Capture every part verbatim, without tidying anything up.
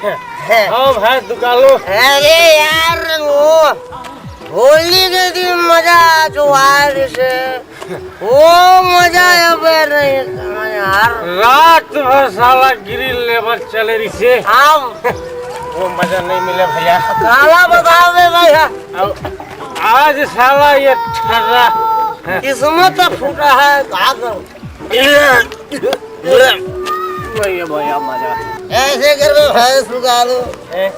हाँ भाई दुकालो। अरे यार, वो होली के दिन मजा जो आय रहिसे, वो मजा अब नहीं है यार। रात भर साला ग्रिल लेबर चले रहिसे। हाँ। वो मजा नहीं मिले भैया। काला बतावे भैया। अब आज साला ये ठर्रा किस्मत फूटा है, का करूं? भैया, भैया, मजा। ऐसे करबे भैंस उगालो। हैं?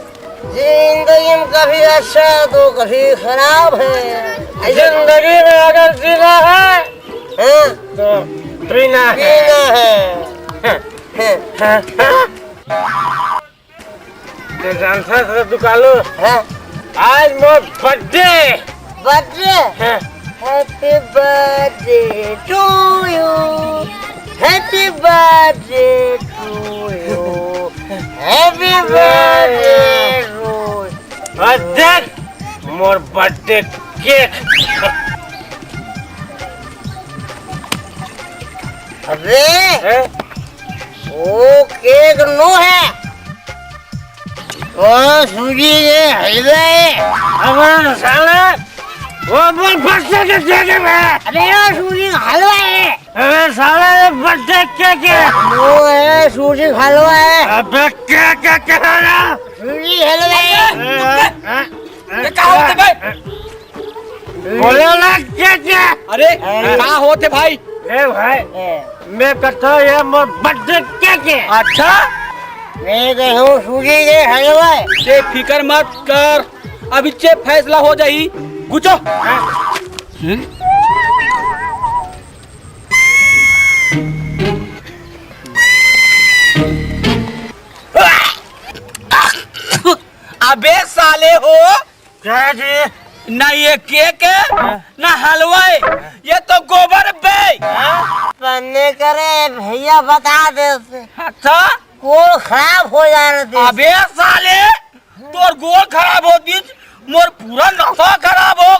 जिंदगी में कभी अच्छा तो कभी खराब है। जिंदगी में अगर जीना है, हैं? तो पीना है। पीना है। हैं? हैं? हैं? ते जानथस रे दुकालो? हाँ। आज मोर बर्थडे। बर्थडे? हाँ। Happy birthday to you. Happy birthday to you. Happy birthday to you. और देख मोर बर्थडे केक। अबे, हैं? वो केक नो है, वो सूजी के हलवा है। अबे साला, वो मोर बर्थडे के केक है। अबे वो सूजी का हलवा है। अबे साला, ये बर्थडे केक है। वो है सूजी का हलवा है। अबे केक है, केक है ना? सूजी हलवा है। अरे, अरे, अरे, ये का होथे भाई? बोलो ना, केक है। अरे, अरे। का होथे भाई? ए भाई, ए। मैं कहता हूँ ये मोर बर्थडे केक है। अच्छा? मैं कहूँ सूजी के हलवा है। ते फिकर मत कर, अभी चे फैसला हो जाही। गुचो। अबे साले हो, क्या जी? ना ये केक है, ना हलवा है, ये तो गोबर बे। पन्ने करे भैया बता दे। अच्छा? गोड़ खराब हो जा रहे थे। अबे साले, तोर गोड़ खराब होतिस, मोर पूरा नसा खराब हो